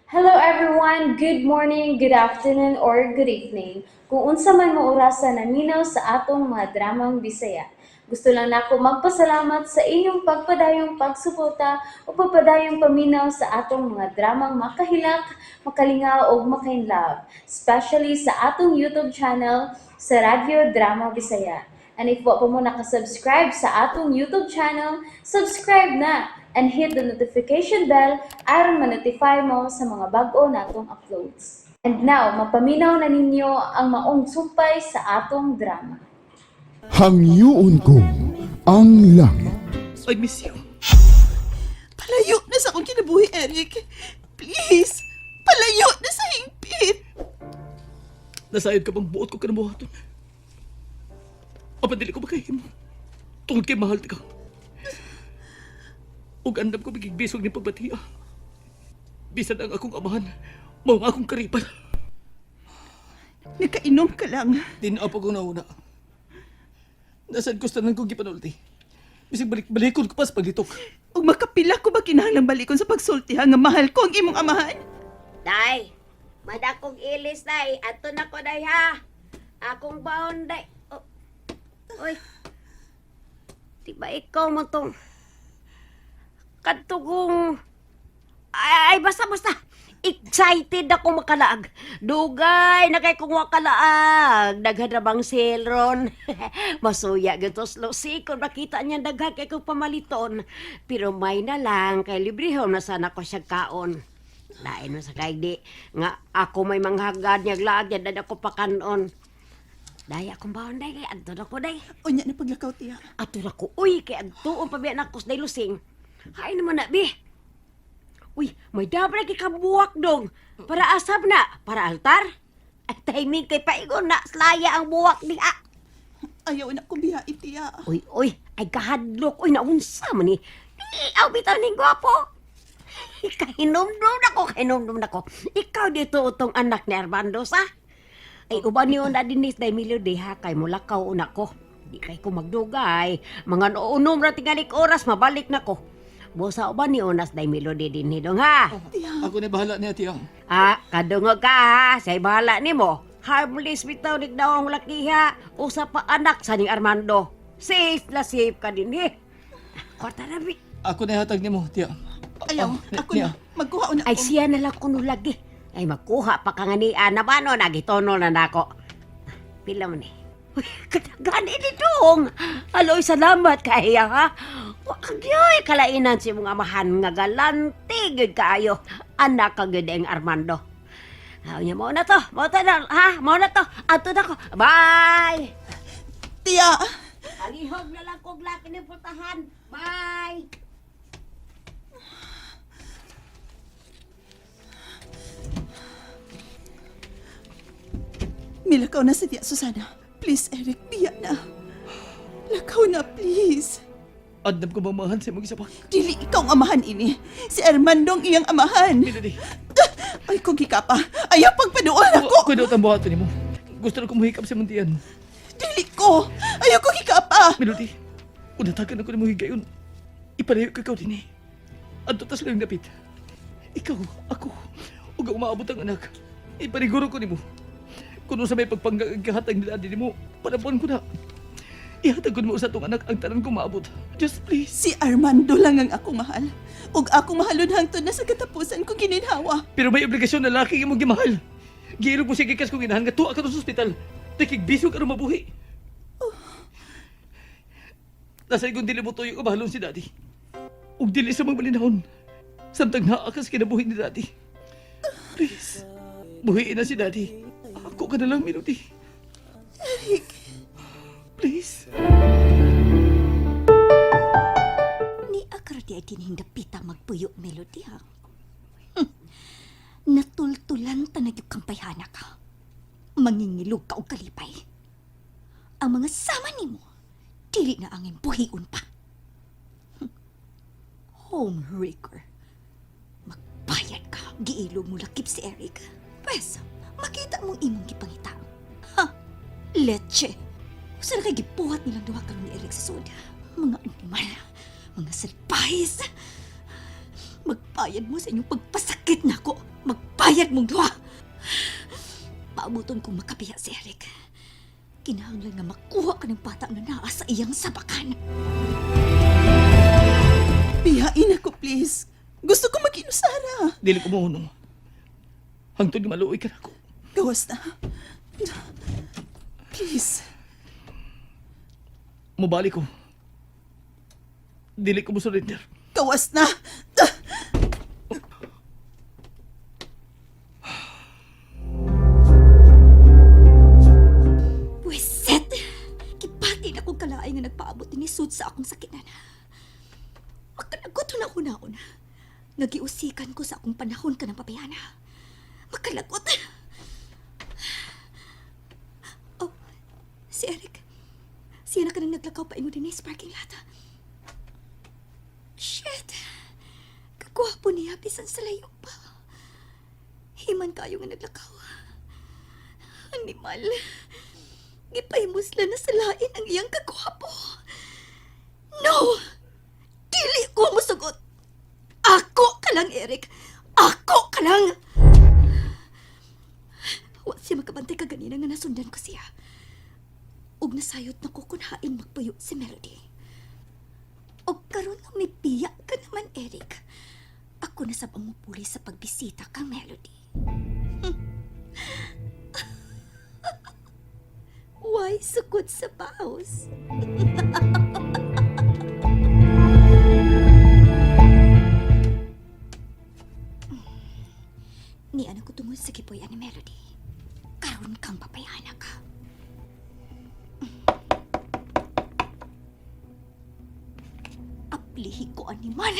Hello everyone! Good morning, good afternoon, or good evening. Kung unsa man mo orasa naminaw sa atong mga dramang Bisaya. Gusto lang nako magpasalamat sa inyong pagpadayong pagsuporta o pagpadayong paminaw sa atong mga dramang makahilak, makalingaw ug makainlove, especially sa atong YouTube channel sa Radyo Drama Bisaya. And if wa pa mo nakasubscribe sa atong YouTube channel, subscribe na and hit the notification bell aron ma-notify mo sa mga bag-o natong uploads. And now, mapaminaw na ninyo ang maong sumpay sa atong drama. Hangyoon ko ang langit. I miss you. Palayo na sa akong kinabuhi, Eric. Please, palayo na sa hingpit. Nasayod ka bang buot ko kinabuhaton? Apan dili ko makahimo. Tungod kay mahal ka. Ug andam ko bigigbisog ni pagbatiya. Bisan ang akong amahan, mao ang akong karipan. Nakainom ka lang. Tinaw pa kong nauna. Nasad ko sa tanan kong gipanulti. Bisag balik-balikon ko pa sa paglitok. Ug makapila ko ba kinahanglang balikon sa pagsultihan nga mahal ko ang imong amahan? Day, madakong ilis, day. Ato na ko, day, ha? Akong baon, day. Oh. Uy. Di ba ikaw mo tong kadto kong. Ay, ay, basta, basta. Excited ako makalaag. Dugay na kay kong makalaag. Daghan na bang sale ron? Masuya gyud to Lucy kung makita niya daghan kay kong pamaliton. Pero may na lang kay librehon na sana ko siya kaon. Lain mo sa kay di nga ako may manghagad niya laag niya dad ako pakanon. Day akong baon day kay adto na ko day. Unya na paglakaw, tiya. Ato na ko uy kay adto ang pabiya na ko sa day lusing. Hay naman na bi. Uy, may dabra kay kabuwak dong. Para asab na, para altar. Ay timing kay paigon na slaya ang buwak diha. Ayaw na ko biyae, tiya. Uy, uy, ay kahadlok. Uy, naunsa man ni. Di, aw bitaw ning gwapo. Kahinumdum na ko, kahinumdum na ko. Ikaw dito utong anak ni Armando sa. Ay, uban niyo na dinis na Emilio diha kay mulakaw una ko. Di kay ko magdugay. Mga unom ra tingalik oras, mabalik na ko. Busa uban niyo nas na Emilio di dinhi dong ha. Tiya. Ako na bahala niya, tiya. Ah, kadungog ka ha. Say bahala nimo. Harmless bitaw nigdaw ang lakiha. Usa pa anak sa ning Armando. Safe na safe ka din eh. Kwarta na bi. Ako na hatag nimo, tiya. Ayaw, Ah, ako na. Magkuha una Ay ako. siya na lang kuno lagi. Ay makuha pa ka nga ni Ana ba no? Nagitono na nako. Pila man eh. Uy, kadaghan ini dong. Aloy, salamat kaya ha. Wag yoy kalainan si mong amahan nga galante gyud kaayo. Anak ka gyud ang Armando. Aw nya mao na to. Mao to na ha. Mao na to. Adto na ko. Bye. Tiya. Palihog na lang kog laki ni putahan. Bye. Milakaw na si tiya Susana. Please, Eric, biya na. Lakaw na, please. Andam ko mamahan sa imong isa pa. Dili ikaw ang amahan ini. Si Armando ang iyang amahan. Melody, Ay, kung hikapa. Ayaw pagpaduol ako. ako daw ang buhaton nimo. Gusto na ko muhikap sa imong tiyan. Dili ko. Ayaw kong hikapa. Melody, unatagan ako nimo higayon. Ipalayo ko ikaw din eh. Adto tas lang dapit. Ikaw, ako, ug ang umaabot ang anak. Ipaniguro ko nimo. Kuno sa may pagpangga ang kahatag nila nimo, panabuan ko na. Ihatag ko nimo sa atong anak ang tanan ko maabot. Just please. Si Armando lang ang akong mahal. Ug akong mahalon hangtod na sa katapusan kong gininhawa. Pero may obligasyon na laki imong gimahal. Giilog mo siya gikas kong inahan nga tuwa ka to sa ospital. Nakigbisog aron mabuhi. Nasa ikong dili mo tuyo mahalon si Daddy. Ug dili sa mga malinahon. Samtang naa ka sa kinabuhi ni Daddy. Please, buhiin na si Daddy. Ako ka na lang, Melody. Eric. Please. Ni akara di ay dinhing dapita magpuyo, Melody, ha? Natultulan ta na gyud kang payhana ka. Mangingilog ka og kalipay. Ang mga sama nimo, dili na angin buhion pa. Home wrecker. Magbayad ka, giilog mo lakip si Eric. Pwes, makita mong imong gipangita. Ha? Leche. Usa na kay gibuhat nilang duha karon ni Eric sa sud. Mga animal, mga salpahis. Magbayad mo sa inyong pagpasakit nako. Magbayad. Magbayad mong duha. Paabuton kong makabiya si Eric. Kinahanglan nga makuha ka ng bata nga naa sa iyang sabakan. Biyain ako, please. Gusto ko mag-inusara. Dili ko mohunong. Hangtod nga maluoy ka nako. Gawas na. Please. Mobalik ko. Dili ko mo surrender. Gawas na. Pweset! Kipati na kong kalaay nga nagpaabot ni Sud sa akong sakinan. Makalagot na ako na una. Nagiusikan ko sa akong panahon ka ng pabayana. Makalagot! Oh, si Eric. Siya na ka nang naglakaw pa ingon din sa parking lot. Shit! Kagwapo niya bisan sa layo pa. Himan kayo nga naglakaw. Animal. Gipahimusla na sa lain ang iyang kagwapo. No! Dili ko musugot. Ako ka lang, Eric. Ako ka lang! Wa siya makabantay kaganina nga nasundan ko siya. Ug nasayot na ko kung hain magpuyo si Melody. Og karon nga may biya ka naman, Eric. Ako na sab ang mupuli sa pagbisita kang Melody. Why sukod sa paus? Ni ano ko tungod sa gipuy-an ni Melody. Karon kang papayana ka. Aplihi ko animal.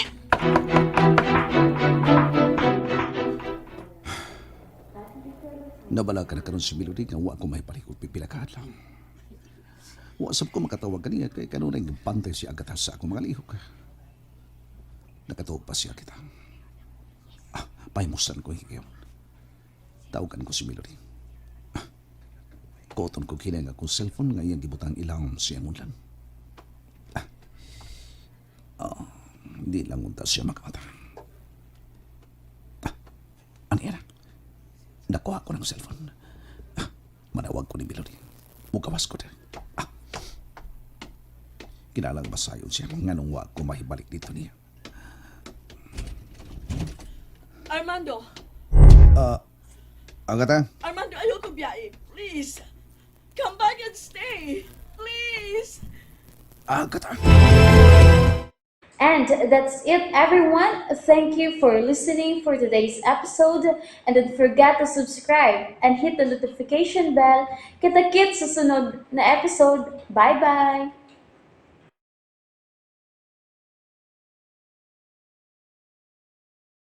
Nabala ka na karon si Melody nga wa ko may palikot pipila ka adlaw. Wa sab ko makatawag kaniya kay kanunay bantay si Agatha sa akong mga lihok. Nakatuog pa siya kita. Ah, pahimusan ko higayon. Tawagan ko si Melody. Ah, koton ko kinay nga akong cellphone nga iyang gibutang ilawom siyang unlan. Ah, oh, hindi lang unta siya makamata. Ah, ano yan? Nakuha ko ng cellphone. Ah, manawag ko ni Melody. Mukawas ko na. Ah. Kinalang basayon siya nganong wa ko mahibalik dito niya. Armando! Agata, Armando, ayoko biyahe. Please. Come back and stay. Please. Agata. And that's it, everyone. Thank you for listening for today's episode. And don't forget to subscribe and hit the notification bell. Kita-kits sa sunod na episode. Bye-bye!